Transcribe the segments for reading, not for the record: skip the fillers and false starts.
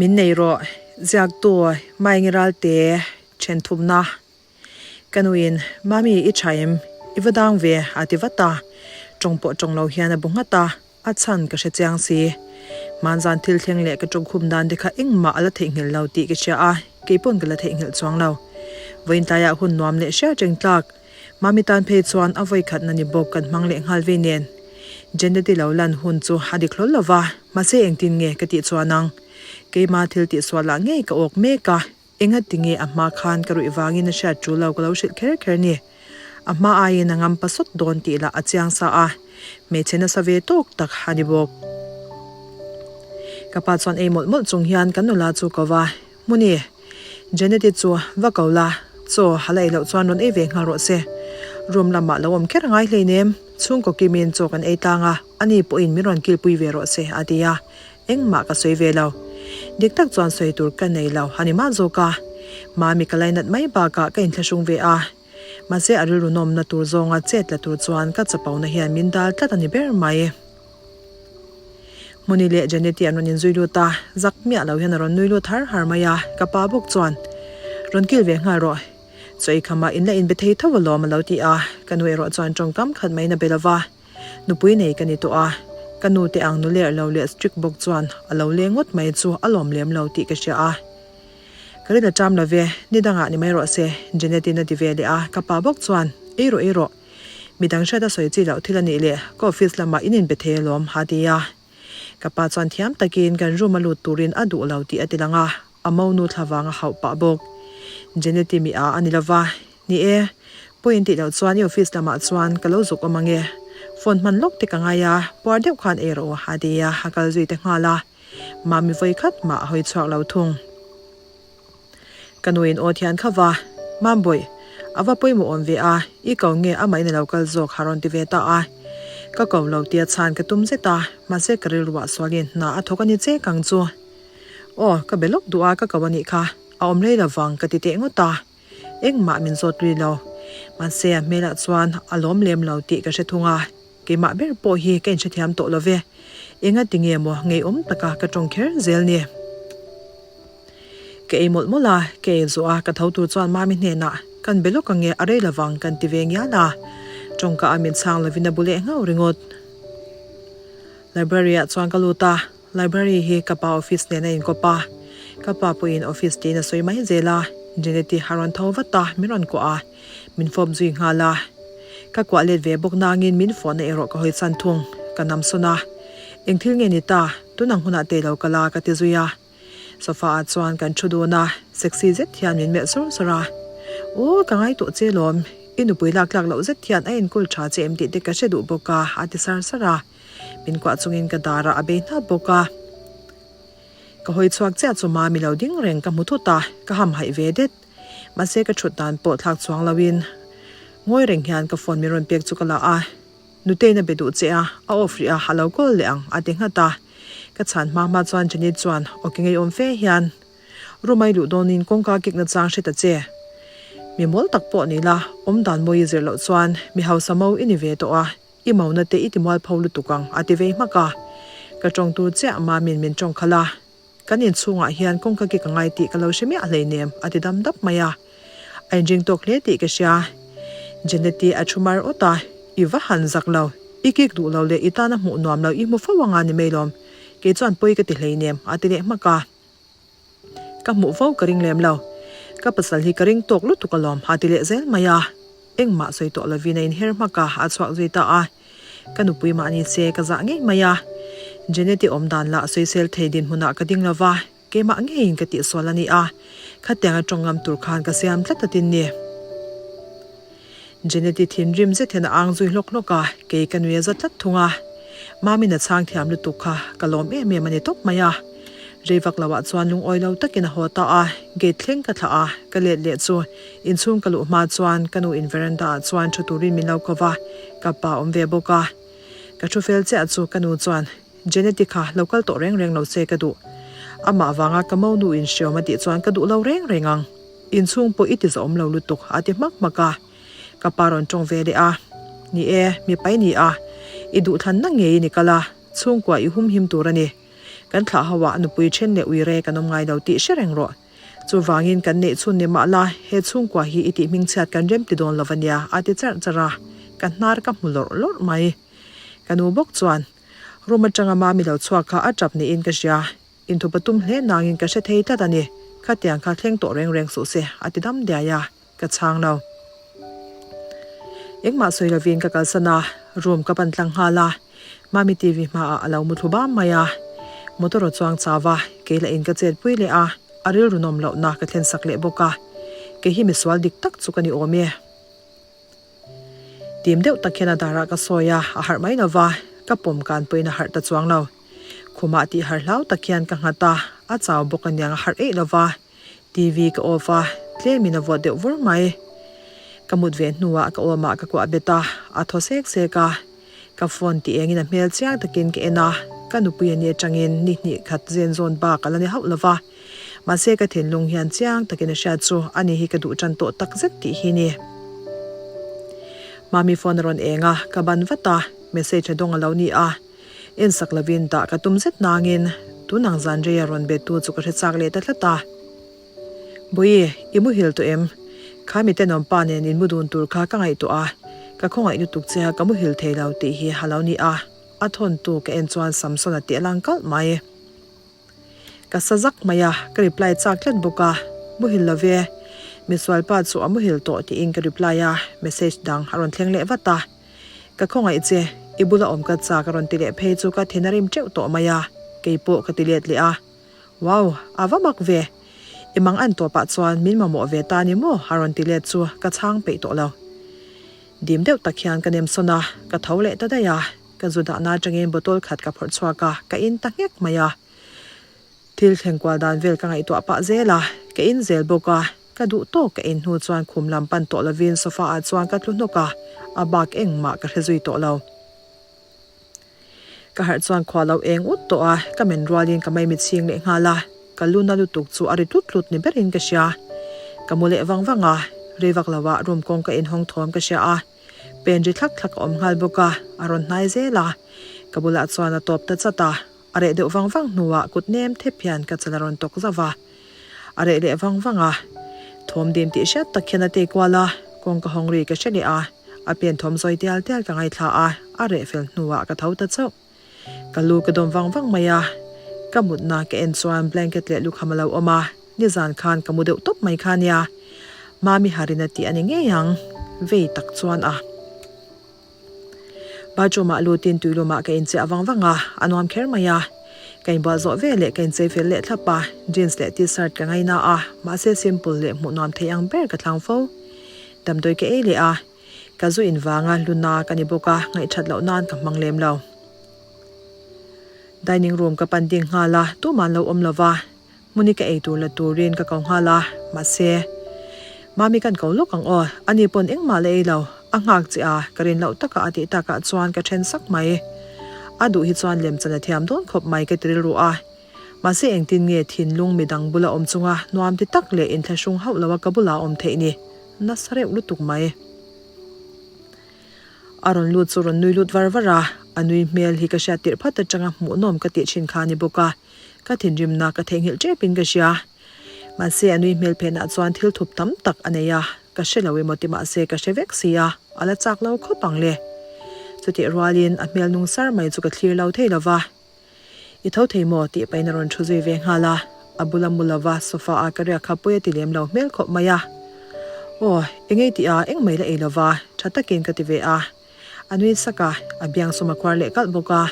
Min nei rawh, ziaktu Maengi Ralte then thumna. Ka nuin, Mami, i tha em? I va dang ve, a ti vat a. Tawng pawh tawng lo hian a bu nghat a, a chhan ka hre chiang si. Hmanzan thil thleng leh ka tawngkhum dan te kha engmah a la theihnghilh lo tih ka hria a, kei pawn ka la theihnghilh chuang lo. Vawiin tlaiah hun nuam leh hriat reng tlak. Mami tan phei chuan a vawi khatna ni bawk kan hmang leh nghal ve nen. Jeneti lo lan hun chu a dik hlawl lo va, mahse engtin nge ka tih chuan ang? Keima thil tihsual ah ngei ka awk mek a, engati nge a hma khan ka ruih vangin a hriat tul lo ka lo hrilh kher kher ni. A hma aiin a ngam pa sawt dawn tih lah a chiang sa a, hmeichhe nasa ve tawk tak a ni bawk. Ka pa chuan ei mawlh mawlh chung hian kan nula chu ko va, Hmuni, Jeneti chu va ko la, chaw a la ei loh chuan rawn ei ve nghal rawh se. Room lamah lo awm kher a ngai hleinem, chhungkaw kimin chaw kan ei tlang a, ani pawhin min rawn kilpui ve rawh se a ti a, engmah ka sawi ve lo. Dik tak chuan sawi tur ka nei lo a ni mah zawk a, Mami ka lainat mai bakah ka inthlahrung ve a, mahse a rilru nawmna tur zawnga chet la tur chuan ka chapona hian min dal tlat a ni ber mai. Hmuni leh Janeti an rawn inzui lut a, zak miah lo hian a rawn nui lut har har mai a, ka pa bawk chuan, Rawn kil ve nghal rawh, chaw ei khamah in la inbe thei tho alawm a lo ti a, ka nu erawh chuan tawngkam khat maiin a be lo va, nupui nei ka ni tawh a, ka nu te ang nu lerh lo leh strict bawk chuan a lo leng ngawt mai chu a lawm lem lo tih ka hria a. Ka rin a ṭam lo ve, ni dangah ni mai rawh se, Janet-in a ti ve leh a, ka pa bawk chuan, Ei rawh ei rawh. Midang hriat a sawi chi loh thil a nih leh ka office lamah in inbe thei alawm a ti a. Ka pa chuan thiam takin kan room a lut turin a duh lo tih a ti lang a, a monu thla vang a hauh pah bawk. Jeneti mi a a ni lova, Ni e, pawi in tih loh chuan i office lamah chuan ka lo zuk awm ange. Phone hman lawk te ka ngai a, puar deuh khan ei rawh a ti a, a kal zui ta nghal a. Mami vawi khat mah a hawi chhuak lo thung. Ka nuin aw thian kha va, Mambawih, a va pawimawh awm ve a, i ko nge amah in a lo kal zawk ha rawn ti ve ta a. Ka ko lo tia chhan ka tum zet a, mahse ka rilruah sualin hna a thawk a ni che kang chu. Aw, ka be lawk duh a ka ko a nih kha, a awm rei lovang ka ti teh ngawt a. Engmah min zawt rih lo. Mahse a hmelah chuan a lawm lem lo tih ka hre thung a, keimah ber pawh hi ka inhrethiam tawh lo ve. Enga ti nge maw ngeiawm taka ka tawng kher zel ni? Ka ei mawlh mawlh a, ka ei zawh a, ka tho tur chuan Mami hnenah, Kan be lawk ange, a rei lovang kan ti ve ngial a. Tawngka a min chhang lovin a bu leh nghauh ringawt. Library ah chuan ka lut a, Library hi ka pa office nen a inkawp a, ka pa pawhin office tiin a sawi mai zel a, Jeneti a rawn tho vat a, min rawn kuah a, min fawp zui nghal a. Ka kuah let ve bawk nangin min fawhna erawh ka hawi chan thung, ka nam sawn a. Eng thil nge ni ta, tunang hunah te lo kal a ka ti zui a. Sofa ah chuan kan thu dun a, sexy zet hian min melh sawr sawr a. Aw, ka ngai tawh che lawm, i nupui lak tlak loh zet hian a enkawl tha che em tih te ka hre duh bawk a, a ti sar sar a. Min kuah chungin ka darah a bei hnap bawk a. Ka hawi chhuak chiah chu Mami lo ding reng ka hmu thut a, ka hamhaih ve det. Mahse ka thut dan pawh thlak chuang loin ngawi reng hian ka phone min rawn pek chu ka la a. Nutei'n a be duh che a, a off rih a, a lo call leh ang a ti nghat a. Ka chhan hma hma chuan Janet chuan aw ke ngeiawm fe hian room a i luh dawnin kawngka kik na chang hre ta che. Mi mawl tak pawh ni la, awm dan mawi i zir loh chuan mi hausa mo i ni ve tawh a, i mona te i ti mualpho lutuk ang a ti vei hmak a. Ka tawng tur chiah Mami'n min tawng khalh a. Kan inchhungah hian kawngka kik a ngai tih ka lo hre miah hleinem a ti dam dap mai a. A inring tawk hle tih ka hria. Jeneti a thu mar awt a, I va han zak lo, i kik duh lo leh i tana hmuh nuam lo i hmu fo anga ni mai lawm, kei chuan pawi ka ti hleinem a ti leh hmak a. Ka hmuh fo ka ring lem lo, ka pasal hi ka ring tawk lutuk alawm a ti leh zel mai a. Engmah sawi tawh lovin a inher hmak a, a chhuak zui ta a. Ka nupui mahni se ka zah ngei mai a. Jeneti awm dan lah sawisel thei dinhmunah ka ding lova, keimah ngeiin ka tihsual a ni a. Khatiang a tawng ngam tur khan ka siam tlat a tin ni. Jeneti thinrim zet hian a ang zui hlawk hlawk a, kei ka nui a za tlat thung a. Mami'n a chhang thiam lutuk kha ka lawm em em a ni tawp mai a. Rei vak loah chuan lungawi lo takin a haw ta a, gate thleng ka thlah a, ka let leh chu inchhung ka luh hma chuan ka nu in veranda ah chuan thu turin min lo ko va, ka pa awm ve bawk a. Ka thu fel chiah chu ka nu chuan, Jeneti kha lo kal tawh reng reng lo se ka duh. Amah vanga ka mo nu in hriawm a tih chuan ka duh lo reng reng ang. Inchhung pawh i ti zawm lo lutuk a ti hmak hmak a. Ka pa rawn tawng ve leh a, Ni e, mipa i ni a, i duhthlanna ngeiin i kal a, chhungkua i humhim tur a ni. Kan thlah ho ah nupui then leh ui re kan awm ngai lo tih hre reng rawh. Chuvangin kan neih chhun ni mah la, he chhungkua hi i tih hmingchhiat kan rem ti dawn lo a nia, a ti charh charh a, ka hnar ka hmu lawrh lawrh mai. Ka nu bawk chuan, Room atanga mami lo chhuak kha a tap niin ka hria, inthup a tum hle nangin ka hre thei tlat a ni, khatiang kha thleng tawh reng reng suh se, a ti dam diai a, ka chhang lo. Engmah sawi lovin ka kalsan a, room ka pan tlang nghal a, Mami TV hmaah a lo mu thlu bam mai a, motor a chuang chau a, kei lah in ka chet pui leh a, a rilru nawm lohna ka thlen sak leh bawk a, kei hi misual dik tak chu ka ni awm e. Tim deuh tak hian a darah ka sawi a, a harh mai lova, ka pawm kan pawhin a harh ta chuang lo. Khumah tih harh hlau tak hian ka nghat a, a chau bawk aniang a harh eih lova, TV ka off a, tlemin a vawt deuh vur mai. Ka mut ve hnuah ka awmah ka kuah bet a, a thaw sek sek a. Ka phone tih engin a hmel chiang takin ka en a, ka nupui a ni atangin ni hnih khat zen zawn bak a la ni hauh lova. Mahse ka thinlung hian chiang takin a hriat chu ani hi ka duh tan tawh tak zet tih hi ni. Mami phone a rawn eng a, ka ban vat a, message a dawng a lo ni a. En sak lovin dah ka tum zet nangin tun ang zan rei a rawn be tu chu ka hre chak leh ta tlat a. Bawihi, i muhil tawh em? Kha mi tenawm pa nen in mu dun tur kha ka ngaihtuah a, ka khawngaih lutuk che a ka muhil thei lo tih hi a lo ni a, a thawntu ka en chuan Samson a tih a lang kalh mai. Ka sa zak mai a, ka reply chak tlat bawk a, muhil lo ve, misual pa chu a muhil tawh tiin ka reply a, message dang a rawn thleng leh vat a. Ka khawngaih che, i bula awm ka chak a rawn ti leh phei chu ka thin a rim teuh tawh mai a, kei pawh ka ti let leh a. Wow, a va mak ve! I mang an tawpah chuan min mamawh ve ta ni maw? a rawn ti let chu ka chhang peih tawh lo. Dim deuh tak hian ka nem sawn a, ka tho leh ta daih a, ka zu dahna atangin bottle khat ka phawrh chhuak a, ka in ta nghek mai a. Thil thleng kual dan vel ka ngaihtuah pah zel a, ka in zel bawk a, ka duh tawk ka in hnu chuan khum lam pan tawh lovin sofa ah chuan ka tlu hnawk a, a bak engmah ka hre zui tawh lo. Ka harh chuan khua lo eng ut tawh a, ka men rualin ka maimit chhing leh nghal a, ka lu na lutuk chu a ri tlut tlut ni berin ka hria. Ka mu leh vang vang a, rei vak lo ah room kawng ka inhawng thawm ka hria a, pen ri thlak thlak a awm nghal bawk a, a rawn hnai zel a, ka bulah chuan a tawp ta chat a. A reh deuh vang vang hnuah kut nem thep hian ka chal a rawn tawk zauh a. A reh leh vang vang a. Thawm dim tih hriat tak hian a tei kual a, kawngka hawng ri ka hre leh a. A pen thawm zawi tial tial ka ngaithla a, a reh fel hnuah ka tho ta chauh. Ka lu ka dawm vang vang mai a. Ka mutna ka en chuan blanket leh lukham a lo awm a, nizan khan ka mu deuh tawp mai kha nia. Mami Harina tih a ni ngei ang, vei tak chuan a. Bathroom ah lutin tuilum ah ka inchiah vang vang a, a nuam kher mai a. Ka inbual zawh ve leh ka inchei fel leh thlap a, jeans leh t-shirt ka ngaina a, mahse simple leh hmuh nuam thei ang ber ka thlang fo. Damdawi ka ei leh a, ka zu in vanga luna ka ni bawk a, ngaihthat loh nan ka hmang lem lo. Dining room ka pan ding nghal a, tumah an lo awm lo va, Hmuni ka ei tur la turin ka ko nghal a, mahse, Mami kan ko lawk ang aw, ani pawn engmah la ei lo, a nghak che a, ka rin loh taka a tih takah chuan ka then sak mai. A duh hi chuan lem chan a thiam dawn khawp mai ka ti rilru a, mahse engtin nge thinlung midang bula awm chunga nuam ti tak leh inthlahrung hauh loa ka bula awm theih ni, nasa reuh lutuk mai. A rawn lut chu rawn nui lut var var a, a nui hmel hi ka hriat tirh phat atanga hmuhnawm ka tih thin kha a ni bawk a. Ka thinrimna ka theihnghilh tepin ka hria. Mahse a nui hmel phenah chuan thil thup tam tak a nei a, ka hre lo emaw ti mahse ka hre vek si a, a la chak lo khawp ang le. Chutih rualin a hmel nung sar mai chu ka thlir lo thei lo va. I tho thei maw? tih pahin a rawn thu zui ve nghal a, a bula mu lova sofa a ka riak kha pawi a ti lem lo hmel khawp mai a. Aw, eng ei tih a, eng mai la ei lova, tha takin ka ti ve a. A nui sak a, a biang sum a khuar leh kalh bawk a.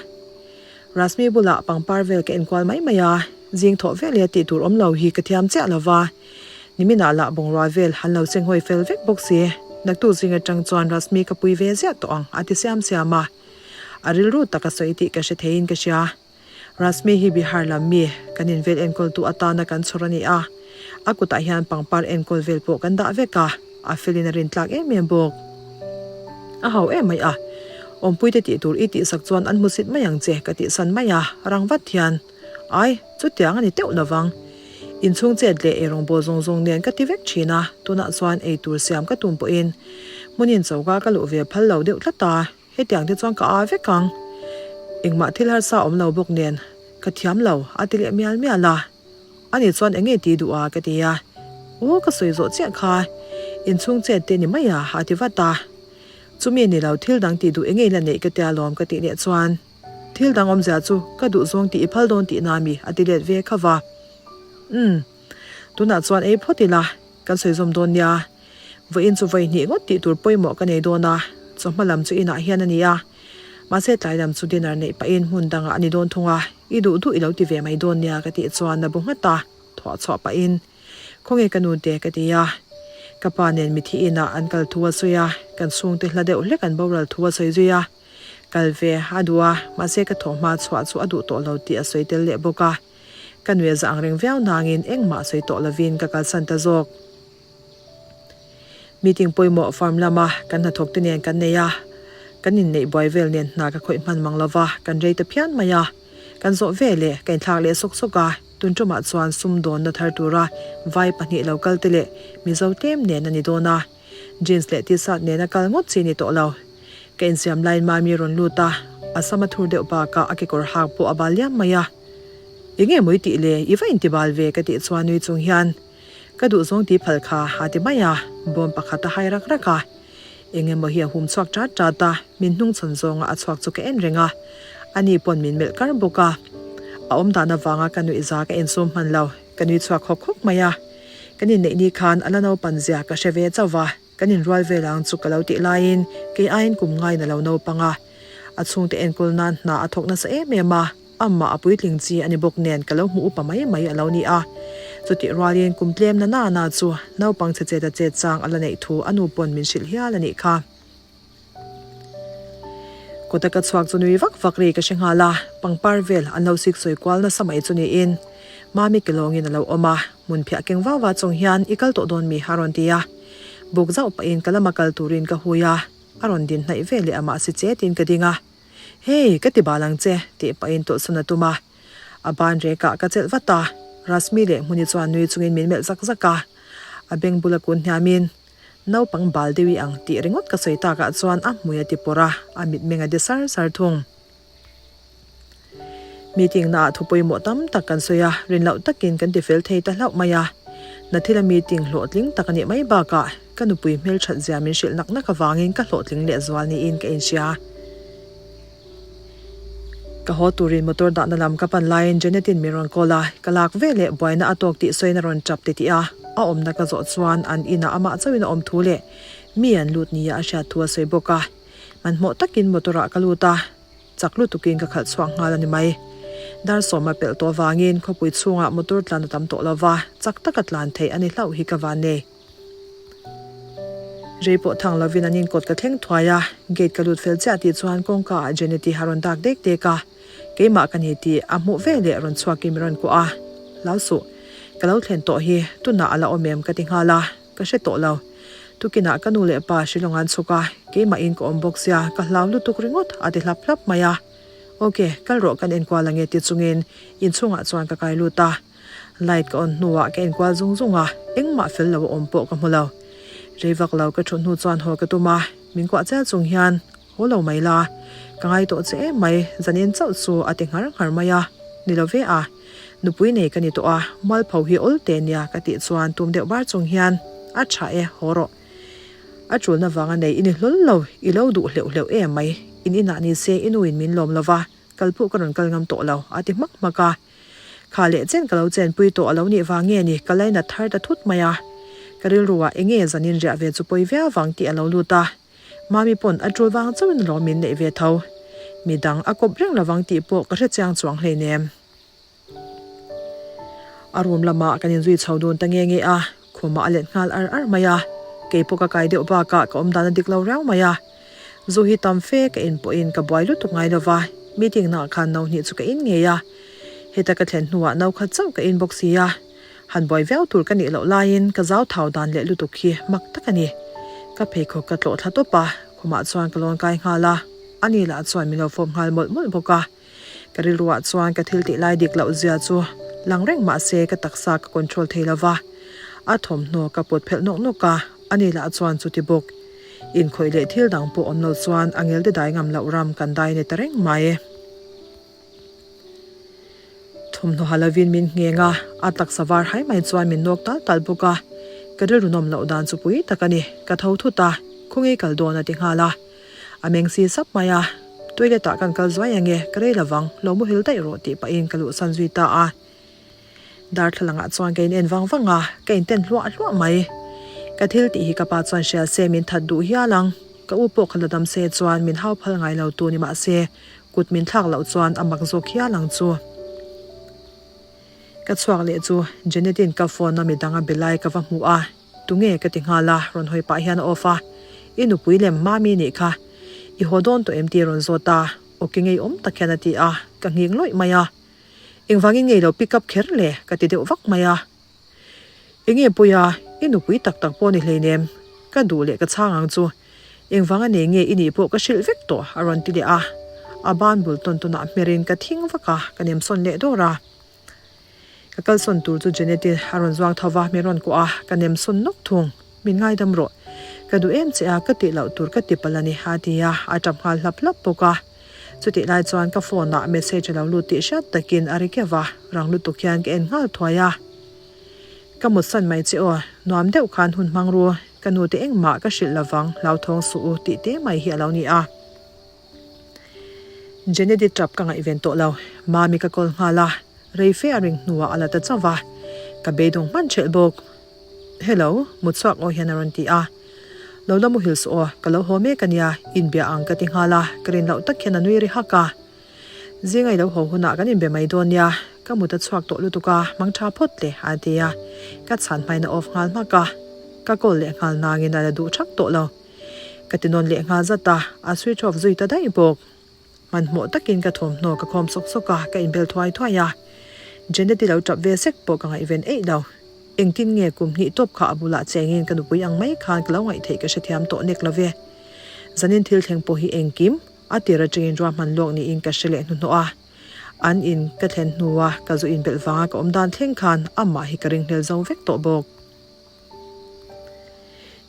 Rasmi bulah pangpar vel ka enkual mai mai a, zing thawh vel leh tih tur awm lo hi ka thiam chiah lo va. Niminah lah bungrua vel han lo chenghawi fel vek bawk si. Naktuk zing atang chuan Rasmi ka pui ve ziah tawh ang a ti siam siam a. A rilru tak a sawi tih ka hre theiin ka hria. Rasmi hi Bihar lam mi, kan invel enkawltu atana kan chhawr a ni a. A kutah hian pangpar enkawl vel pawh kan dah vek a, a felin a rintlak em em bawk. A hau em mai a, Awmpuite tih tur i tihsak chuan an hmusit mai ang che ka tihsan mai a, rang vat hian, Ai, chutiang a ni teuh lovang. Inchhung chet leh eirawngbawl zawng zawng nen ka ti vek thin a, tunah chuan eitur siam ka tum pawhin hmunin choka ka luh ve phal lo deuh tlat a. Hetiang te chuan ka a vek ang. Engmah thil harsa awm lo bawk nen. Ka thiam lo, a ti leh mial mial a. Ani chuan eng nge tih duh a? ka ti a. Aw ka sawi zawh chiah kha, inchhung chet te ni mai a, a ti vat a. Chumi ni lo thil dang tih duh eng nge la neih ka tia lawm ka tih leh chuan, Thil dang awmzia chu ka duh zawng tih i phal dawn tihna mi? a ti let ve kha va. Umm, tunah chuan ei phawt ila, kan sawi zawm dawn nia. Vawiin chu vawi hnih ngawt tih tur pawimawh ka nei dawn a, chawhma lam chu inah hian a ni a. Mahse tlai lam chu dinner neih pahin hmun dangah a ni dawn thung a, i duh duh i lo ti ve mai dawn nia ka tih chuan a bu nghat a, thuah chhuah pahin Khawnge ka nu te ka ti a. Ka pa nen mithi inah an kal thu a sawi a, kan chhungte hla deuh hlek an boral thu a sawi zui a. Kal ve a duh a, mahse ka thawhhma chhuah chu a duh tawh lo tih a sawi tel leh bawk a. Ka nuih a za ang reng viau nangin engmah sawi tawh lovin ka kalsan ta zawk. Meeting pawimawh farm lama kan hnathawk te nen kan nei a, kan inneih buai vel nen hna ka khawih hman mang lova kan rei ta phian mai a. Kan zawh ve leh ka inthlak leh sawk sawk a, tun tumah chuan sumdawnna thar tura vai pahnih lo kal te leh Mizo tlem nen a ni dawn a. Jeans leh t-shirt nena kal ngawt chi ni tawh lo. Ka insiam laiin Mami rawn lut a, a sam a thur deuh bakah a kekawr hak pawh a bal liam mai a. Enge mawi tih le, i va inti bal ve ka tih chuan nui chung hian ka duh zawng ti phal kha a ti mai a, bawm pakhat a hai rak rak a. Eng emaw hi a hum chhuak ṭat ṭat a, min hnung chhawn zawnga a chhuak chu ka en reng a. Ani pawn min melh kar bawk a. A awm dan avanga ka nuihza ka insum hman lo, ka nui chhuak hawk hawk mai a. Kan inneih ni khan a la naupan zia ka hre ve chauh va, kan inrual vel ang chu ka lo tih laiin kei aiin kum ngaiin a lo naupang a. A chhungte enkawl nan hna a thawk nasa em em a, amah a puitling chi a ni bawk nen ka lo hmu upa mai mai a lo ni a. Chutih rualin kum tlem na na na chu naupang chhe chet a chet chang a la neih thu a nu pawn min hrilh hial a nih kha. Kawta ka chhuak chu nui vak vak ri ka hre nghal a, pangpar vel an lo sik sawi kual nasa mai chu niin Mami ke lawngin a lo awm a, hmun phiah keng vau va chung hian i kal tawh dawn mi a rawn ti a. Buk zauh pahin ka lama kal turin ka hui a, a rawn din hnaih ve leh amah si chetin ka ding a. Hey, ka ti bal ang che tih pahin tawlhsawn a tum a. A ban rekah ka chelh vat a, Rasmi leh Hmuni chuan nui chungin min melh zak zak a. A beng bula kun hniamin Naupang bal deuh i ang tih ringawt ka sawi takah chuan a hmui a ti pawrh a, a mitmeng a de sar sar thung. Meeting naah thu pawimawh tam tak kan sawi a, rin loh takin kan ti fel thei ta hlauh mai a. Nathila meeting hlawhtling tak a nih mai bakah ka nupui hmelthat zia min hrilh nak nak avangin ka hlawhtling lehzual niin ka inhria. Ka haw turin motor dahna lam ka pan laiin Janet-in min rawn call a, ka lak ve leh buaina a tawk tih sawiin a rawn tap titih a, a awmna ka zawh chuan an inah amah chauhin a awm thu leh mi an lut nia a hriat thu a sawi bawk a. Hmanhmawh takin motor-ah ka lut a, chak lutukin ka khalh chhuak nghal a ni mai. Dar sawma pelh tawh avangin khawpui chhungah motor tlan a tam tawh lo va, chak taka tlan theih a ni hlauh hi ka van nei. Rei pawh thang lovin an inkawt ka thleng thuai a, gate ka lut fel chiah tih chuan kawngka ah Jeneti a rawn dak dek dek a, keimah ka ni tih a hmuh ve leh rawn chhuakin min rawn kuah a, Hlau suh, ka lo thlen tawh hi tunah a la awm em ka ti nghal a, ka hre tawh lo. Tukinah ka nu leh pa Shillong an chhuk a, keimahin ka awm bawk sia ka hlau lutuk ringawt a ti hlap hlap mai a. Ok, kal rawh kan enkual ange ti chungin inchhungah chuan ka kai lut a. Light ka on hnuah ka enkual zung zung a, engmah fel lo a awm pawh ka hmu lo. Rei vak lo ka thut hnu chuan haw ka tum a, min kuah chial chung hian haw lo mai la, ka ngai tawh che em mai, zanin chauh chu a ti nghar nghar mai a, ni lo ve a, nupui nei ka ni tawh a, mualpho hi awl te nia ka tih chuan tum deuh bar chung hian a tha e, haw rawh. A tulna vanga nei i ni hlawl lo, i lo duh hleuh hleuh em mai, in inah ni se i nuin min lawm lo va, kal pawh ka rawn kal ngam tawh lo, a ti hmak hmak a. Kha leh chen ka lo chenpui tawh a lo nih vang nge ni ka lainat thar ta thut mai a. Ka rilruah eng nge zanin riah ve chu pawi viau vang tih a lo lut a. Mami pawn a tul vang chauhin lawm min neih ve tho. Midang a kawp reng lovang tih pawh ka hre chiang chuang hleinem. A room lamah kan inzui chho dun ta nge nge a, khumah a let nghal ar ar mai a. Keipawh ka kai deuh bakah ka awm dan a dik lo riau mai a. Zu hi tam fe ka in pawhin ka buai lutuk ngai lo va, meeting naah khan no hnih chu ka in ngei a. Heta ka thlen hnuah no khat chauh ka in bawk si a, han buai viau tur ka nih loh laiin ka zau thau dan leh lutuk hi mak tak a ni. Ka pheikhawk ka tlawh thla tawp a, khumah chuan ka lawn kai nghal a, ani lah chuan min lo fawp nghal mawlh mawlh bawk a. Ka rilruah chuan ka thil tih lai dik loh zia chu lang reng mah se ka taksa ka control thei lo va, a thawmhnaw ka pawt phelh nawk nawk a, ani lah chuan chuti bawk. Inkhawih leh thil dang pawh awm lo chuan a ngel te dai ngam loh ram kan dai ni ta reng mai. Thawmhnaw ha lovin min ngheng a, a taksa var hai mai chuan min nawk tal tal bawk a. Ka rilru nawm loh dan chu pui tak a ni. Ka tho thut a, khawnge kal dawn a ti nghal a. A meng si sap mai a, Toilet ah kan kal zuai ange, ka rei lovang, lo muhil daih rawh tih pahin ka luhsan zui ta a. Darthlalang ah chuan ka in en vang vang a, ka in ten hluah hluah mai. Ka thil tih hi ka pa chuan hrial se min that duh hial ang. Ka u pawh kha la dam se chuan min hau phal ngai lo tu ni mah se, kut min thlak loh chuan a mak zawk hial ang chu. Ka chhuak leh chu Janet-in ka phone a midang a be lai ka va hmu a, tunge ka ti nghal a, rawn hawi pah hian a off a, I nupui lem Mami nih kha, i haw dawn tawh em tih rawn zawt a, ok ngeiawm tak hian a ti a, ka nghing lawih mai a. Engvangin ngei lo pick up kher le ka ti deuh vak mai a. Enge pawi a, i nupui tak tak pawh ni hleinem, ka duh leh ka chhang ang chu. Engvanga nei nge i nih pawh ka hrilh vek tawh a rawn ti leh a. A ban bul tawn tawnah hmerin ka thing vak a, ka nemsawn leh dawr a. Ka kalsawn tur chu Janet-i a rawn zuang tho va, min rawn kuah a, ka nemsawn nawk thung. Min ngaidam rawh. Ka duh em che a, ka tih loh tur ka ti palh a ni, a ti a, a tap nghal hlap hlap bawk a. Chutih lai chuan ka phone ah message a lo lut tih hriat takin a ri keuh va, rang lutuk hian ka en nghal thuai a. Ka mutsan mai che aw, nuam deuh khan hun hmang ru, ka nu te engmah ka hrilh lovang, hlauthawng suh u tih te mai hi a lo ni a. Jenedy tap ka ngaihven tawh lo, Mami ka call nghal a, rei fe a ring hnuah a la ta chauh va, ka beidawng hman ṭhelh bawk. Hello, mutchhuak aw hian a rawn ti a. Lo la muhil suh aw, ka lo haw mek a nia, inbia ang ka ti nghal a, ka rin loh tak hian a nui ri hak a. Zinga i lo haw hunah kan inbe mai dawn nia, ka mut a chhuak tawh lutuk a, mang tha phawt le, a ti a. Ka chhan hmain a off nghal hmak a, ka call leh nghal nangin a la duh thak tawh lo. Ka ti nawn leh nghal zat a, a switch off zui ta daih bawk. Hmanhmawh takin ka thawmhnaw ka khawm sawk sawk a, ka inbel thuai thuai a. Janet-i lo tap ve sek pawh ka ngaihven eih lo. Engtin nge kum hnih tawp kha a bulah chengin ka nupui ang mai khan ka lo ngaihtheih ka hrethiam tawh nek lo ve. Zanin thil thleng pawh hi engkim a tir atangin ruahman lawk niin ka hre leh hnuhnawh a. An in ka thlen hnua ka zu inbelh vanga ka awm dan thleng khan amah hi ka ringhlel zo vek tawh bawk.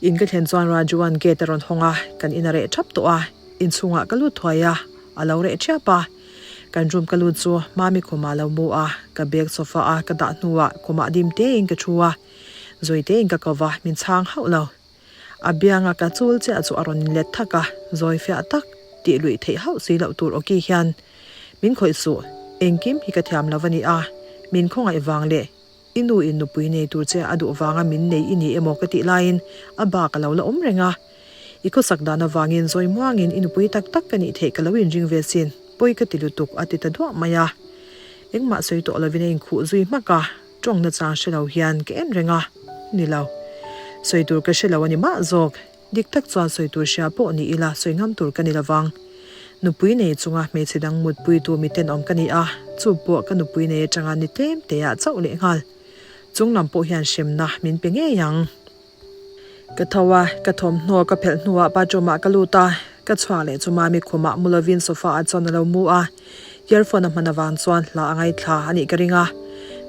In ka thlen chuan Rajuan gate a rawn hawng a, kan in a reh thap tawh a, inchhungah ka lut thuai a, a lo reh thiap a. Kan room ka lut chu Mami khumah a lo mu a, ka bag sofa a ka dah hnuah khumah dim tein ka thu a, zui tein ka ko va, min chhang hauh lo. A bianga ka chul chiah chu a rawn inlet thak a, zawi fiah tak, tih luih theih hauh si loh tur awki hian min khawih suh, engkim hi ka thiam lo a ni a, min khawngaih vang leh I nu in nupui nei tur che a duh vanga min nei i ni emaw ka tih laiin a bak a lo la awm reng a. I khawsak dan avangin zawi muangin i nupui tak tak ka nih theih ka lo inring ve sin, pawi ka ti lutuk a ti ta duah mai a. Engmah sawi tawh lovin a inkhuh zui hmak a, tawng nachang hre lo hian ka en reng a, ni lo. Sawi tur ka hre lo a ni mah zawk. Dik tak chuan sawi tur hria pawh ni ila sawi ngam tur ka ni lovang. Nupui nei chunga hmeichhe dang mutpuitu mi tenawm ka ni a, chu pawh ka nupui nei atanga ni tlem te ah chauh leh nghal. Chung lam pawh hian hremna min pe ngei ang. Ka tho a, ka thawmhnaw ka phelh hnuah bathroom ah ka lut a, ka chhuak leh chu Mami khumah mu lovin sofa ah chuan a lo mu a, earphone a hman avang chuan hla a ngaithla a nih ka ring a.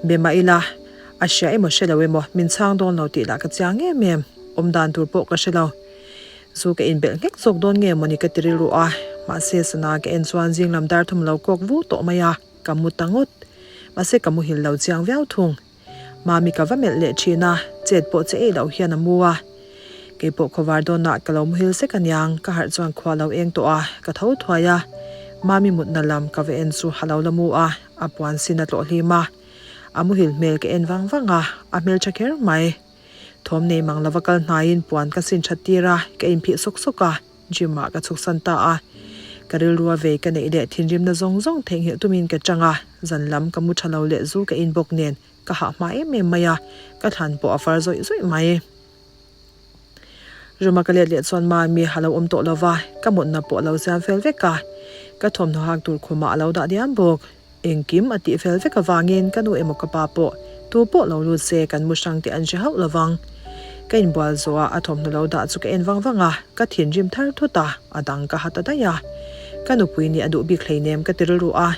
Be mah ila, a hria emaw hre lo emaw min chhang dawn lo tih lah ka chiang em em. Awm dan tur pawh ka hre lo. Zu ka inbelh nghek zawk dawn nge mawni ka ti rilru a, mahse sana ka en chuan zing lam dar thum lo kawk vu tawh mai a, ka mu ta ngawt. Mahse ka muhil lo chiang viau thung. Mami ka va melh leh thin a, chet pawh che eih loh hian a mu a. Kei pawh khawvar dawnah ka lo muhil sek aniang, ka harh chuan khua lo eng tawh a, ka tho thuai a. Mami mutna lam ka va en chu a lo la mu a, a puan sin a tlawh hlim a. A muhil hmel ka en vang vang a, a hmeltha kher mai. Thawm nei mang lova kal hnaiin puan ka sin that tir a, ka inphih sawk sawk a, gym ah ka chhuksan ta a. Ka rilrua vei ka neih leh thinrimna zawng zawng theihnghilh tumin ka chang a, zan lam ka mu tha lo leh zu ka in bawk nen ka hah hma em em mai a, ka thlan pawh a far zawih zawih mai. Room-a ka let leh chuan Mami a lo awm tawh lova, ka mutna pawh a lo siam fel vek a, ka thawmhnaw hak tur khumah a lo dah diam bawk. Engkim a tih fel vek avangin ka nu emaw ka pa pawh tu pawh lo lut se kan mu hrang tih an hre hauh lovang. Ka inbual zawh a, a thawmhnaw lo dah chu ka en vang vang a, ka thinrim thar thut a, a dang ka ha ta daih a. Ka nupui nih a duh bik hleinem ka ti rilru a,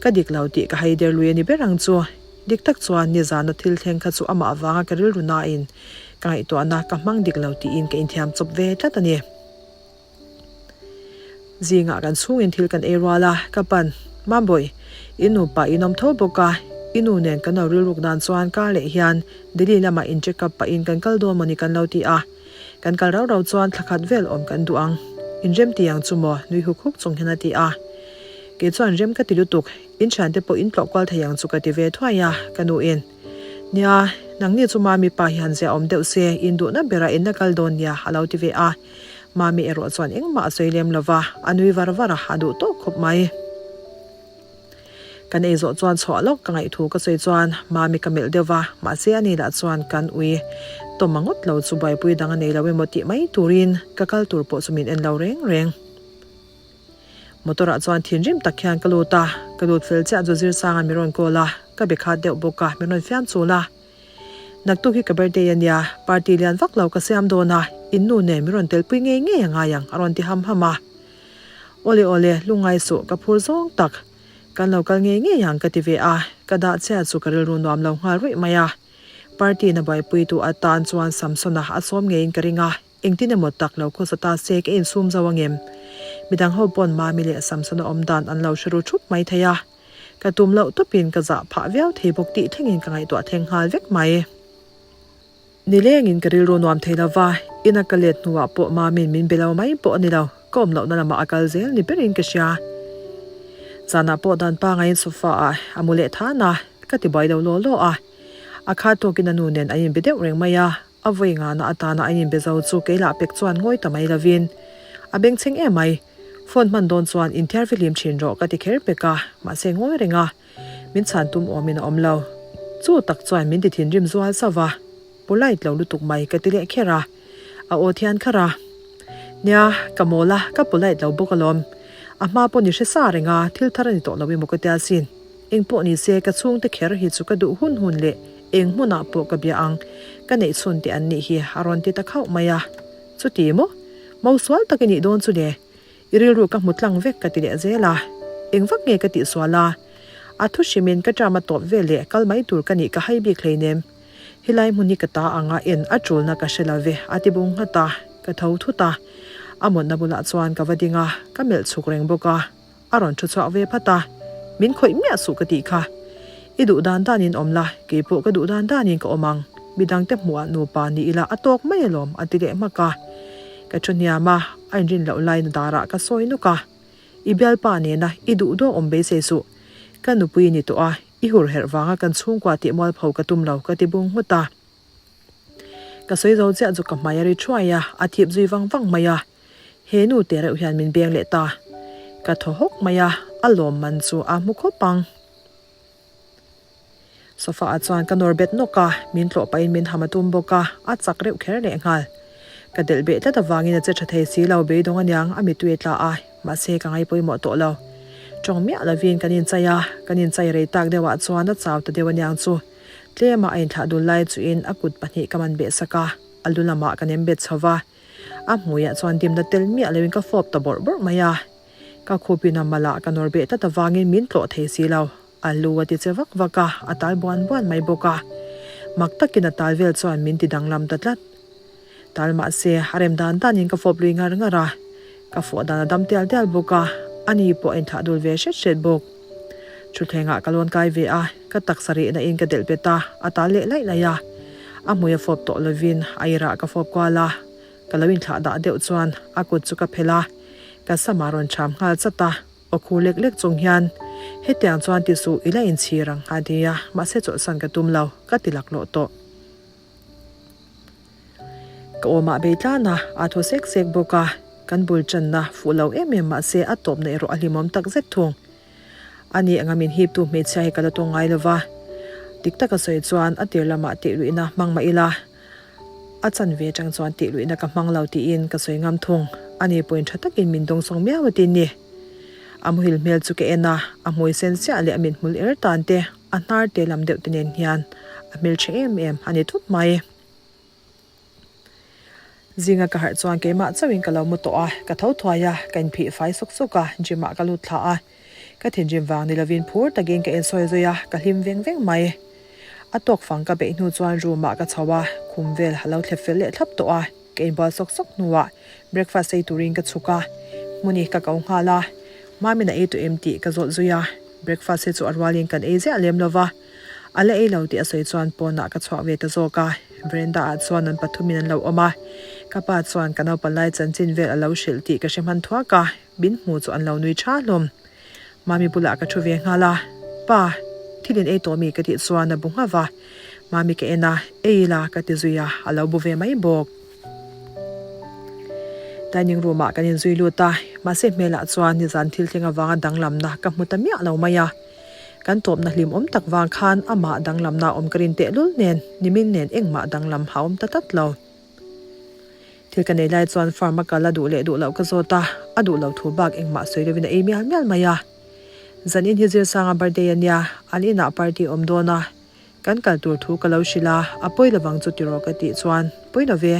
ka dik lo tih ka hai der lui a ni ber ang chu. Dik tak chuan nizana thil thleng kha chu amah avanga ka rilru nain ka ngaihtuahna ka hmang dik lo tiin ka inthiam chawp ve tlat a ni. Zingah kan chhungin thil kan ei rual a, ka pan, Mambawi, i nupa in awm tho bawk a, I nu nen kan lo rilruk dan chuan kar leh hian Delhi lamah in check up pahin kan kal dawn mawni kan lo ti a. Kan kal rau rau chuan thla khat vel awm kan duh ang. In rem ti ang chu maw? nui huk huk chung hian a ti a. Kei chuan rem ka ti lutuk, in thiante pawh in tlawh kual thei ang chu ka ti ve thuai a, ka nu in. Nia, nangni chu Mami pa hian zia awm deuh se, in duhna berah in la kal dawn nia a lo ti ve a. Mami erawh chuan engmah a sawi lem lo va, a nui var var a, a duh tawk khawp mai. Kan ei zawh chuan chhuah lawk ka ngaihthu ka sawi chuan Mami ka melh deuh va, mahse ani lah chuan kan ui tawm a ngawt lo chu buaipui dang a nei lo emaw tih mai turin ka kal tur pawh chu min en lo reng reng. Motor ah chuan thinrim tak hian ka lut a, ka lut fel chiah chu Zirsanga min rawn call a, ka be khat deuh bawk a, min rawn fiam chul a. Naktuk hi ka birthday a nia, party lian vak lo ka siam dawn a, in nu nen min rawn telpui ngei ngei a ngai ang a rawn ti ham ham a. Awle awle, lungngai suh, ka phur zawng tak. Kan lo kal ngei ngei ang ka ti ve a, ka dah chiah chu ka rilru nuam lo nghal ruih mai a. Party na buaipuitu atan chuan Samsona a sawm ngeiin ka ring a, engtin emaw tak lo khawsa ta se ka insum zo angem? Midang ho pawn Mami leh Samsona awm dan an lo hre ru thup mai thei a. Ka tum loh tawpin ka zah phah viau thei bawk tih thlengin ka ngaihtuah thleng nghal vek mai. Nilengin ka rilru nuam thei lo va, ina ka let hnuah pawh Mami'n min be lo mai pawh a ni lo, ka awm lohna lamah a kal zel ni berin ka hria. Zanah pawh dan pangaiin sofa ah a mu leh than a, ka ti buai lo law law a. A khat tawkin a nu nen an inbe deuh reng mai a, a vawi ngana atana an inbe zo chu kei lah pek chuan ngawi ta mai lovin a bengchheng em mai. Phone hman dawn chuan inthiar fihlim thin rawh ka ti kher pek a, mahse ngawi reng a. Min chhan tum awmin a awm lo. Chu tak chuan min ti thinrim zual zauh va, polite lo lutuk mai ka ti leh kher a. A aw thian kharh a. Nia, ka mawl a, ka polite lo bawk alawm. A hma pawh ni hre sa reng a, thil thar a ni tawh lo emaw ka tia sin. Eng pawh ni se ka chhungte kher hi chu ka duh hun hun leh eng hmunah pawh ka bia ang. Ka neih chhun te an nih hi a rawn ti ta khauh mai a. Chuti maw? Mausual tak i nih dawn chu le. I rilru ka hmu tlang vek ka ti leh zel a, eng vak nge ka tih sual a? A thu hrimin ka ṭam a tawp vel leh kal mai tur ka nih ka hai bik hleinem. Helai hmun hi ka ta anga en a ṭulna ka hre lo ve a ti bung nghat a, ka tho thut a. A mawtna bulah chuan ka va ding a, ka melh chhuk reng bawk a. A rawn ṭhu chhuak ve phat a, Min khawih miah suh ka tih kha. I duh dan danin awm la, keipawh ka duh dan danin ka awm ang. Midangte hmuhah nupa ni ila a tawk mai alawm a ti leh hmak a. Ka thu hniam a, a inrin loh laiin darah ka sawi nuk a. I bialpa nena i duh dawk awm beisei suh. Ka nupui i ni tawh a, i hur herh vanga kan chhungkua tih mualpho ka tum lo ka ti bung nghut a. Ka sawi zo chiah chu ka hmai a ri thuai a, a thip zui vang vang mai a. He nu te reuh hian min beng leh ta. Ka thaw hawk mai a, a lawm man chu a hmu khawp ang. Sofa ah chuan ka nawr bet nawk a, min tlawh pahin min ham a tum bawk a, a chak reuh kher leh nghal. Ka delh beh tlat avangin a che tha thei si lo, beidawng aniang a mitui a tla a, mahse ka ngai pawimawh tawh lo. Tawng miah lovin kan inchai a, kan inchai rei tak deuhah chuan a chau ta deuh aniang chu. Tlema a inthlah dul lai chuin a kut pahnih ka man beh sak a, a lu lamah ka nem bet chho va. A hmuiah chuan dimna tel miah loin ka fawp ta bawrh bawrh mai a. Ka khupin a malah ka nawr beh tlat avangin min tlawh thei si lo. A lu a ti che vak vak a, a tal buan buan mai bawk a. Mak takin a tal vel chuan min ti danglam ta tlat. Tal mahse, a rem dan danin ka fawp lui ngar ngar a. Ka fawh dan a dam tial tial bawk a, ani pawh a inthlah dul ve hret hret bawk. Thutthlengah ka lawn kai ve a, ka taksa rihna in ka delh bet a, a tal leh laih laih a. A hmui a fawp tawh lovin a irah ka fawp kual a, ka lo inthlah dah deuh chuan a kut chu ka phelh a, ka sam a rawn cham nghal chat a, aw khu lek lek chung hian, Hetiang chuan ti suh i la inchhir ang a ti a, mahse chawlhsan ka tum lo, ka ti laklawh tawh. Ka awmah bei tlan a, a thaw sek sek bawk a, kan bul channa fuh lo em em mahse a tawpna erawh a hlimawm tak zet thung. Ani anga min hiptu hmeichhia hi ka la tawng ngai lo va, dik taka sawi chuan a tir lamah tih luihna hmang mah ila, a chanve atang chuan tih luihna ka hmang lo tiin ka sawi ngam thung. Ani pawhin tha takin min dawngsawng miau a tin ni. A muhil hmel chu ka en a, a hmui sen chiah leh a mithmul er tan te, a hnar te lam deuh te nen hian a hmeltha em em a ni thup mai. Zinga ka harh chuan keimah chauhin ka lo mu tawh a, ka tho thuai a, ka inphih fai sawk sawk a, gym ah ka lut thla a. Ka thinrim vang ni lovin phur takin ka insawi zui a, ka hlim veng veng mai. A tawk fang ka beih hnu chuan room ah ka chho a, khum vel a lo thlep fel leh thlap tawh a, ka inbual sawk sawk hnuah breakfast ei turin ka chhuk a, hmuni ka ko nghal a, Mamin a ei tawh em tih ka zawt zui a, breakfast hi chu a rualin kan ei ziah lem lova. A la ei lo tih a sawi chuan pawnah ka chhuak ve ta zawk a, veranda ah chuan an pathumin an lo awm a. Ka pa chuan ka naupan lai chanchin vel a lo hrilh tih ka hre hman thuak a, min hmu chu an lo nui tha hlawm. Mami bulah ka thu ve nghal a, Pa, thil in ei tawh mi ka tih chuan a bu nghauh va. Mami ka en a, Ei ila ka ti zui a, a lo bu ve mai bawk. Dining room ah kan inzui lut a, mahse hmelah chuan nizan thil thleng avanga danglamna ka hmu ta miah lo mai a. Kan tawpna hlim awm tak vang khan amah danglamna awm ka rin tehlul nen nimin nen engmah danglam ha awm ta tlat lo. Thil ka nei lai chuan farm a kal a duh leh duh loh ka zawt a, a duh lo thu bak engmah sawi lovin a ei mial mial mai a. Zanin hi Zirsanga birthday a nia, an inah party a awm dawn a, kan kal tur thu ka lo hrilh a, a pawi lovang chu tiraw ka tih chuan, Pawi lo ve,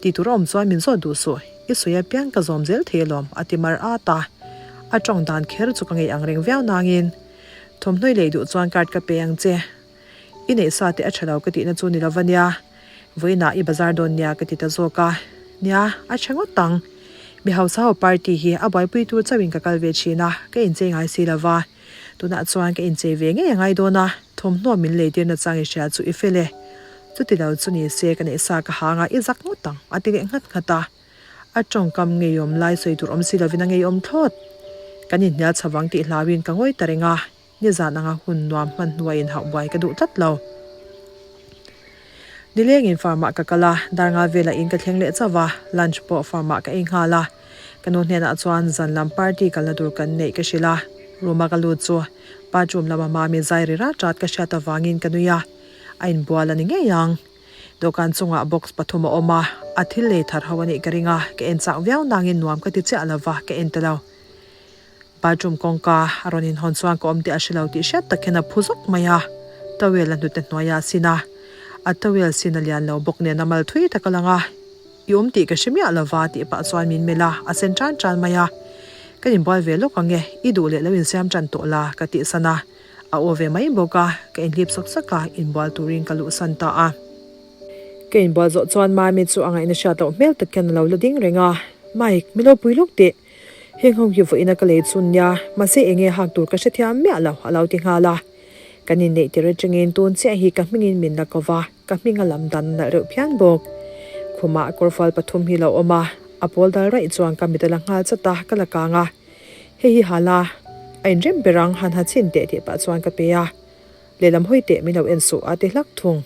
tih tur a awm chuan min zawt duh suh, i sawi apiang ka zawm zel thei alawm a ti mar at a, a tawng dan kher chu ka ngei ang reng viau nangin, Thawmhnawi lei duh chuan card ka pe ang che. I neih sa te a tha lo ka tihna chu ni lo va nia, vawiinah i bazar dawn nia ka ti ta zawk a. Nia, a tha ngawt ang. Mi hausa ho party hi a buaipui tur chauhin ka kal ve thin a, ka inchei ngai si lo va. Tunah chuan ka inchei ve ngei a ngai dawn a, thawmhnaw min lei tirna chang i hria chu i fel e. Chuti lo chu ni se ka neih sa ka hang a, i zak ngawt ang, a ti leh nghat nghat a. A tawngkam ngeiawm lai sawi tur awm si lovin a ngeiawm thlawt. Kan inhnial chhavang tih hlauin ka ngawi ta reng a. Nizan anga hun nuam hman hnuah inhauh buai ka duh tlat lo. Nilengin farm ah ka kal a, dar nga velah in ka thleng leh chauh a, lunch pawh farm ah ka ei nghal a. Ka nu hnenah chuan zan lam party kalna tur kan neih ka hrilh a, room a ka lut chu bathroom lama mami zai ri rat rat ka hriat avangin ka nui a, a inbual a ni ngei ang. Dawhkan chungah box pathum a awm a, a thil lei thar ho a nih ka ring a, ka en chak viau nangin nuam ka ti chiah lova ka en ta lo. Bathroom kawngka a rawn inhawn chuan ka awm tih a hre lo tih hriat tak hian a phu zawk mai a, towel a hnute hnuaia a sin a, a towel sin a lian lo bawk nen a mal thui tak a lang a, I awm tih ka hre miah lova tih pah chuan min melh a, a sen tan tan mai a, Ka inbual ve lawk ang e, i duh leh lo insiam tan tawh la ka tih san a, a aw ve mai bawk a, ka inhlip sawk sawk a, inbual turin ka luhsan ta a. Ka inbual zawh chuan Mami chu a ngaihna hriat loh hmel tak hian a lo la ding reng a, Mike, mi lo pui lawk teh. Heng ho hi vawiin a ka lei chun nia, mahse enge hak tur ka hrethiam miah lo, a lo ti nghal a. Kan inneih tir atangin tun chiah hi ka hmingin min la ko va, ka hming a lam dan a nalh reuh phian bawk. Khumah kawrfual pathum hi lo awm a, a pawl dal raih chuan ka mit a la nghal chat a, ka la kang a. Hei hi hala, a inrem ber ang, han ha chhin teh tih pah chuan ka pe a. Lehlam hawi teh min lo en suh a ti hlak thung.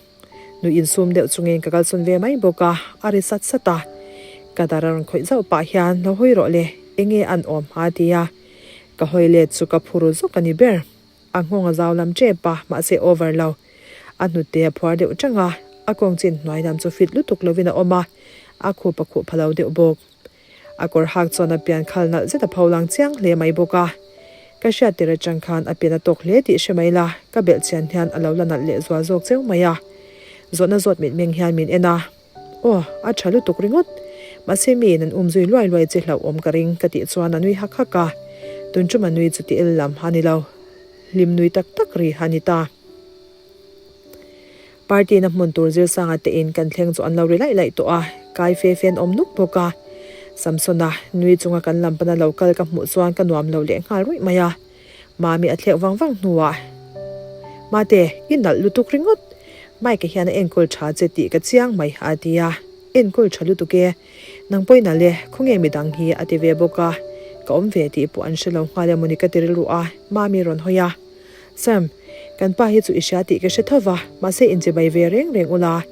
Nui insum deuh chungin ka kalsawn ve mai bawk a, a ri sat sat a. Ka dar a rawn khawih zauh pah hian lo hawi rawh le, enge an awm a ti a. Ka hawi let chu ka phur zawk a ni ber. A nghawng a zau lam tep a, mahse over lo. A hnute a phuar deuh tang a, a kawng chin hnuai lam chu fit lutuk lovin a awm a, a khup a khuh pha lo deuh bawk. A kawr hak chuan a pian khal nalh zet a pho lang chiang hle mai bawk a. Ka hriat tir atang khan a pian a tawk hle tih hre mai la, ka belh chian hian a lo la nalh leh zual zawk cheu mai a. Zawhna zawt mitmeng hian min en a, Aw, a tha lutuk ringawt. Mahse miin an um zui luai luai che hlauhawm ka ring ka tih chuan a nui hak hak a. Tun ṭum a nui chu ti el lam a ni lo. Hlim nui tak tak ri a ni ta. Party na hmun tur Zirsanga te in kan thleng chu an lo ri laih laih tawh a, kai fe fe an awm nuk bawk a. Samsona nui chunga kan lam pana lo kal ka hmuh chuan ka nuam lo leh nghal ruih mai a. Mami a thlek vang vang hnuah, Mate, i nalh lutuk ringawt. Mike-a hian a enkawl tha che tih ka chiang mai, a ti a. Enkawl tha lutuk e. Nang pawhin nalh e, khawnge midang hi a ti ve bawk a. Ka awm ve tih pawh an hre lo nghal emawni ka ti rilru a, Mami rawn hawi a. Sam, kan pa hi chu i hria tih ka hre tho va, mahse inchibai ve reng reng ula,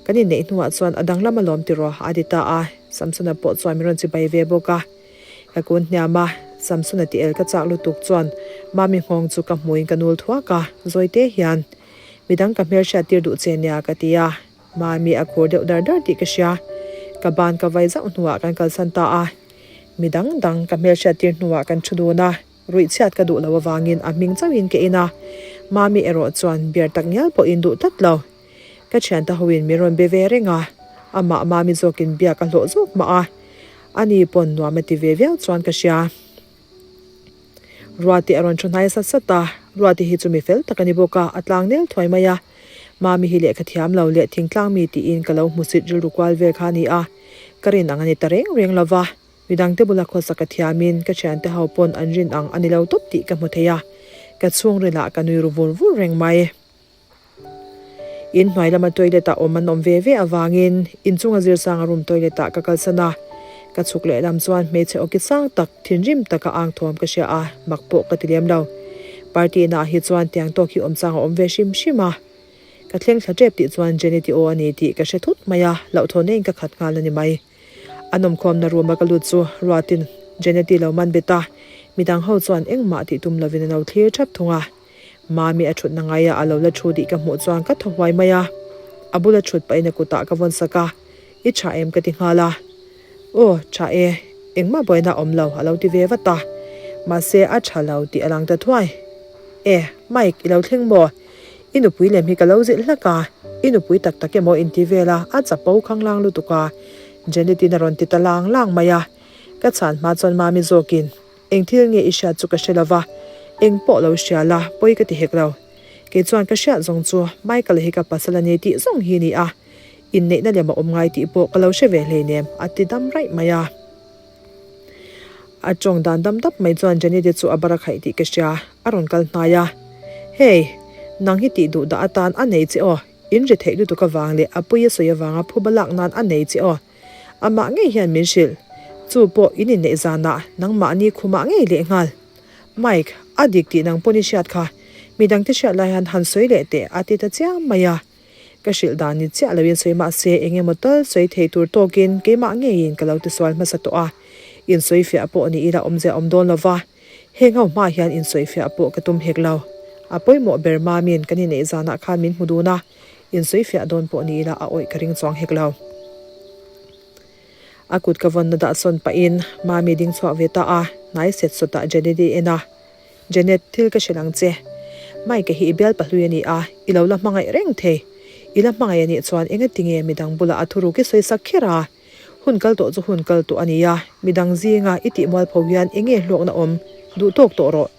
kan inneih hnuah chuan a danglam alawm tiraw a ti ta a, Samsona pawh chuan min rawn chibai ve bawk a. Ka kun hniam a, Samsona ti el ka chak lutuk chuan Mami nghawng chu ka hmuin ka nul thuak a, Zawite hian midang ka hmelhriat tir duh che nia ka ti a, Mami a khur deuh dar dar tih ka hria. Ka ban ka vai zauh hnuah kan kalsan ta a, midang dang ka hmelhriat tir hnuah kan thu dun a. Ruih chhiat ka duh lo avangin a hming chauhin ka in a, Mami erawh chuan beer tak ngial pawhin duh tlat lo. Ka thiante hoin min rawn be ve reng a, amah Mami zawkin biak a hlawh zawk mah a, ani pawn nuam a ti ve viau chuan ka hria. Ruati a rawn thu hnai sat sat a, Ruati hi chu mi fel tak a ni bawk a, a tlang nel thuai mai a. Mami hi lehkha thiam lo leh thingtlang mi tiin ka lo hmusit rilru kual vel kha a ni a, ka rin ang a ni ta reng reng lo va. Midangte bula khawsak a thiamin ka thiante ho pawn an rin ang a ni lo tawp tih ka hmu thei a, ka chhungrilah ka nui ru vur vur reng mai. In hnuai lama toilet ah awm an awm ve ve avangin inchunga zirsanga room toilet ah ka kalsan a. Ka chhuk lehlam chuan hmeichhe awki sang tak, thinrim taka ang thawm ka hria a, mak pawh ka ti lem lo. Party naah hi chuan tiang tawk hi awm chang a awm ve hrim hrim a. Ka thleng thla tep tih chuan Jenny ti aw a ni tih ka hre thut mai a, hlauhthawn in ka khat nghal a ni mai. A nawmkhawmna room a ka lut chu Ruatin Jeneti lo man bet a, midang ho chuan engmah tih tum lovin an lo thlir thap thung a. Mami a thutna ngaia a lo la thu tih ka hmuh chuan ka thaw huai mai a, a bula thut pahin a kutah ka vawn sak a, I tha em ka ti nghal a. Aw, tha e, engmah buaina a awm lo a lo ti ve vat a, mahse a tha lo tih a lang ta thuai. E, Mike i lo thleng maw? I nupui lem hi ka lo zilh hlak a, i nupui tak tak emaw inti vel a, a chapo khanglang lutuk a, Janet-in a rawn ti ta lang lang mai a. Ka chhan hma chuan Mami zawkin, Eng thil nge i hriat chu ka hre lo va, eng pawh lo hria la, pawi ka ti hek lo. Kei chuan ka hriat zawng chu Michael hi ka pasal a ni tih zawng hi ni a, inneihna lem a awm ngai tih pawh ka lo hre ve hleinem, a ti dam raih mai a. A tawng dan dam dap mai chuan Jenny-te chu a bar a khaih tih ka hria, a rawn kal hnai a. Hey, nang hi tih duh dah atan a nei che aw, in ri theih lutuk avang leh a pui a sawi avanga phuba lak nan a nei che aw. Amah ngei hian min hrilh. Chu pawh in inneih zanah nangmahni khumah ngei leh nghal. Mike, a dik tih nang pawn i hriat kha. Midangte hriat lai hian han sawi leh teh a ti ta chiam mai a. Ka hrilh dan ni chiah loin sawi mah se eng emaw tal sawi thei tur tawkin keimah ngeiin ka lo tisual hmasa tawh a. Insawifiah pawh ni ila awmzia awm dawn lo va, heng ho hma hian insawifiah pawh ka tum hek lo. A pawimawh ber Mami'n kan inneih zanah khan min hmu dun a, insawifiah dawn pawh ni ila a awih ka ring chuang hek lo. A kut ka vawnna dah sawn pahin Mami ding chhuak ve ta a, hnai set sawtah Janet-i en a. Janet, thil ka hrilh ang che. Mike-a hi i bial pahlui a ni a, i lo la hmangaih reng thei. I la hmangaih a nih chuan engatinge midang bulah a thuruk i sawi sak kher a? Hun kal tawh chu hun kal tawh a ni a, midang zinga i tih mualpho hian enge hlawkna awm duh tawk tawh rawh.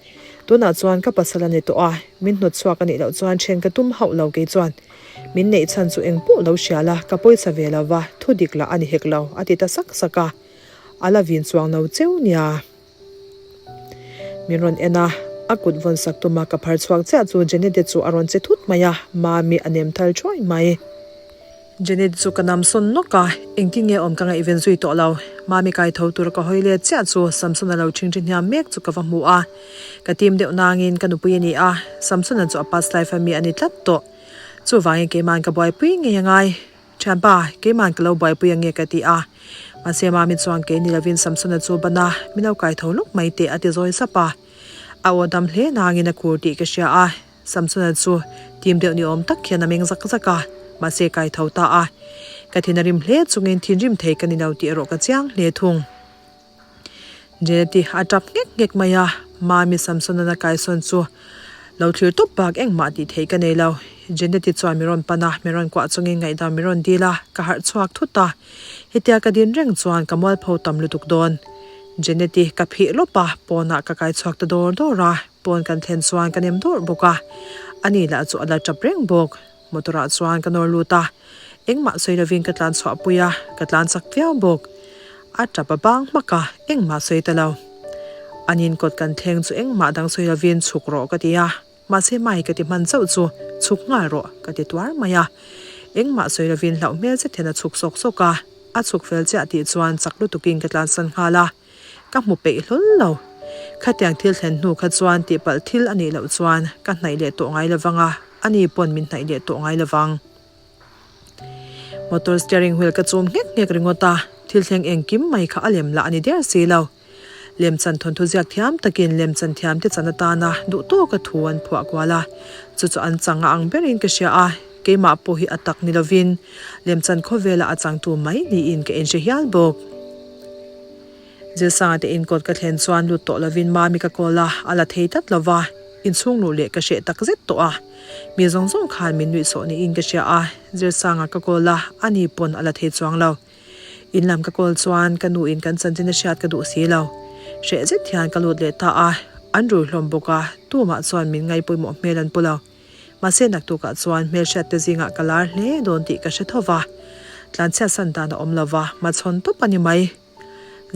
Tunah chuan ka pasal a ni tawh a, min hnawt chhuak a nih loh chuan then ka tum hauh lo kei chuan. Min neih chhan chu eng pawh lo hria la, ka pawisa ve lo va, thu dik lah a ni hek lo, a ti ta sak sak a. A la vin chuang lo cheu nia. Min rawn en a, a kut vawn sak tuma ka phar chhuak chiah chu Jenete chu a rawn che thut mai a, Mami a nem thal thuai mai. Jenete chu ka nam sawn nawk a, engtin nge awm ka ngaihven zui tawh lo. Mami kai tho tur ka hawi let chiah chu Samsona lo ṭhingṭhi hniam mek chu ka va hmu a, ka tim deuh nangin ka nupui a ni a, Samsona chu a past life a mi a ni tlat tawh. Chuvangin keima'n ka buaipui ngei a ngai. Thianpa, keima'n ka lo buaipui ange ka ti a. Mahse Mami chuan kei ni lovin Samsona chu ban a, min lo kai tho lawk mai teh a ti zawi sap a. A aw dam hle nangin a khur tih ka hria a, Samsona chu tim deuh ni awm tak hian a meng zak zak a, mahse kai tho ta a. Ka thin a rim hle chungin thinrim thei ka ni lo tih erawh ka chiang hle thung. Jeneti a tap nghek nghek mai a, Mami Samson-a'n a kaisawn chu lo thlir tawp bak engmah tih theih ka nei lo. Jeneti chuan mi rawn pan a, mi rawn kuah chungin ngaihdam mi rawn dil a, ka harh chhuak thut a. Hetia ka din reng chuan ka mualpho tam lutuk dawn. Jeneti ka phih lawp a, pawnah ka kai chhuak ta dawr dawr a, pawn kan thlen chuan ka nem dawrh bawk a. Ani lah chu a la tap reng bawk. Motor ah chuan ka nawr lut a, engmah sawi lovin ka tlan chhuah pui a, ka tlan chak viau bawk. A tap a bang hmak a, engmah sawi ta lo. An in kawt kan thleng chu engmah dang sawi lovin chhuk rawh ka ti a, mahse mai ka ti hman chauh chu chhuk nghal rawh ka ti tuar mai a. Engmah sawi lovin hlauh hmel zet hian a chhuk sawk sawk a, a chhuk fel chiah tih chuan chak lutukin ka tlansan nghal a. Ka hmu peih hlawl lo. Khatiang thil thlen hnu kha chuan tihpalh thil a nih loh chuan ka hnaih leh tawh ngai lovang a, ani pawn min hnaih leh tawh ngai lovang. Motor steering wheel ka chum nghek nghek ringawt a, thil thleng engkim mai kha a lem lah a ni der si lo. Lemchan thawnthu ziak thiam takin lemchan thiamte chan atana duh tawka thu an phuah kual a, chu chu an chang a ang berin ka hria a, keimah pawh hi a tak ni lovin lemchan khawvela a changtu mai niin ka inhre hial bawk. Zilsanga te inkawt ka thlen chuan lut tawh lovin Mami ka call a, a la thei tlat lova, inchhung luh leh ka hreh tak zet tawh a. Mi zawng zawng khan min nuih sawh niin ka hria a, Zilsanga ka call a, ani pawn a la thei chuang lo. In lam ka call chuan ka nu in kan chanchin a hriat ka duh si lo. Hreh zet hian ka lut leh ta a, an rui hlawm bawk a, tumah chuan min ngaihpawimawh hmel an pu lo. Mahse naktukah chuan hmelhriat te zingah ka lar hle dawn tih ka hre tho va, tlanchhiat san dan a awm lo va, hmachhawn tawp a ni mai.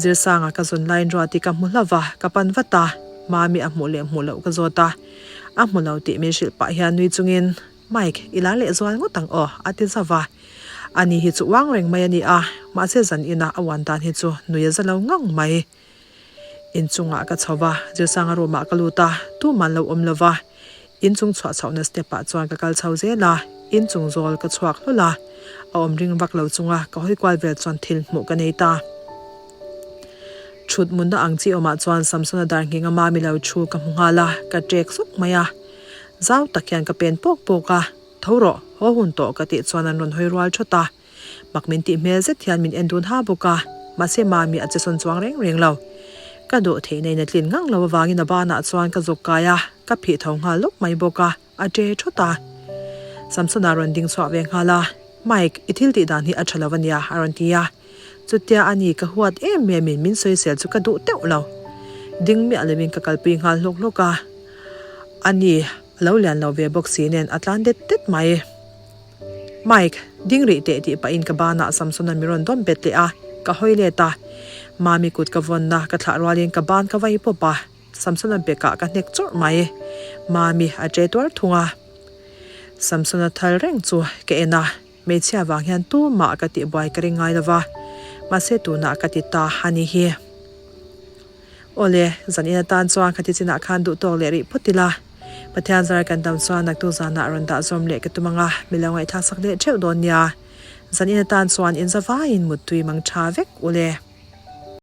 Zirsanga ka zawn laiin Ruati ka hmu hlauh va, ka pan vat a, Mami a hmuh leh hmuh loh ka zawt a, a hmu lo tih min hrilh pah hian nui chungin. Mike, i lar leh zual ngawt ang aw, a ti zauh a. Ani hi chu uang reng mai a ni a, mahse zan ina a uan dan hi chu nui a za lo ngang mai. Inchungah ka chho va, Zirsanga room ah ka lut a, tuman lo awm lo va. Inchung chhuah chhohna step ah chuan ka kal chho zel a, inchung zawl ka chhuak hlawl a. A awm ring vak lo chunga ka hawi kual vel chuan thil hmuh ka nei ta. Thut munna ang chi awmah chuan Samsona dar nghing a mami lo thu ka hmu nghal a, ka ṭek suk mai a. Zau tak hian ka pen pawk pawk a, Tho rawh, haw hun tawh ka tih chuan an rawn hawi rual thawt a. Mak min tih hmel zet hian min en dun ha bawk a, mahse mami a che sawn chuang reng reng lo. Ka duh theih na in a tlin ngang lo avangin a banah chuan ka zuk kai a, ka phih tho nghal lawk mai bawk a, a ṭe thawt a. Samsona rawn ding chhuah ve nghal a, Mike, i thil tih dan hi a ṭha lo ania, a rawn ti a. Chutia a ni ka huat em em in min sawisel chu ka duh teuh lo. Ding miah lovin ka kalpui nghal hlawk hlawk a, a ni a lo lian lo ve bawk si nen a tlan det det mai. Mike, ding rih teh tih pahin ka banah Samsona mi rawn dawm bet leh a, ka hawi let a. Mami kut ka vawnna ka thlah rualin ka ban ka vai pawp a, Samsona bekah ka hnek chawrh mai. Mami a ṭe tuar thung a. Samsona thal reng chu ka en a, hmeichhia vang hian tumah ka tihbuai ka ring ngai lo va, mahse tunah ka ti ta a ni hi. Awle, zan in atan chuan khati chinah khan duh tawk leh rih phawt ila. Pathian zar kan dam chuan naktu zanah rawn dah zawm leh ka tum ang a, mi lo ngaihthlak sak leh theuh dawn nia. Zan in atan chuan in zavaiin muttui mang tha vek ule.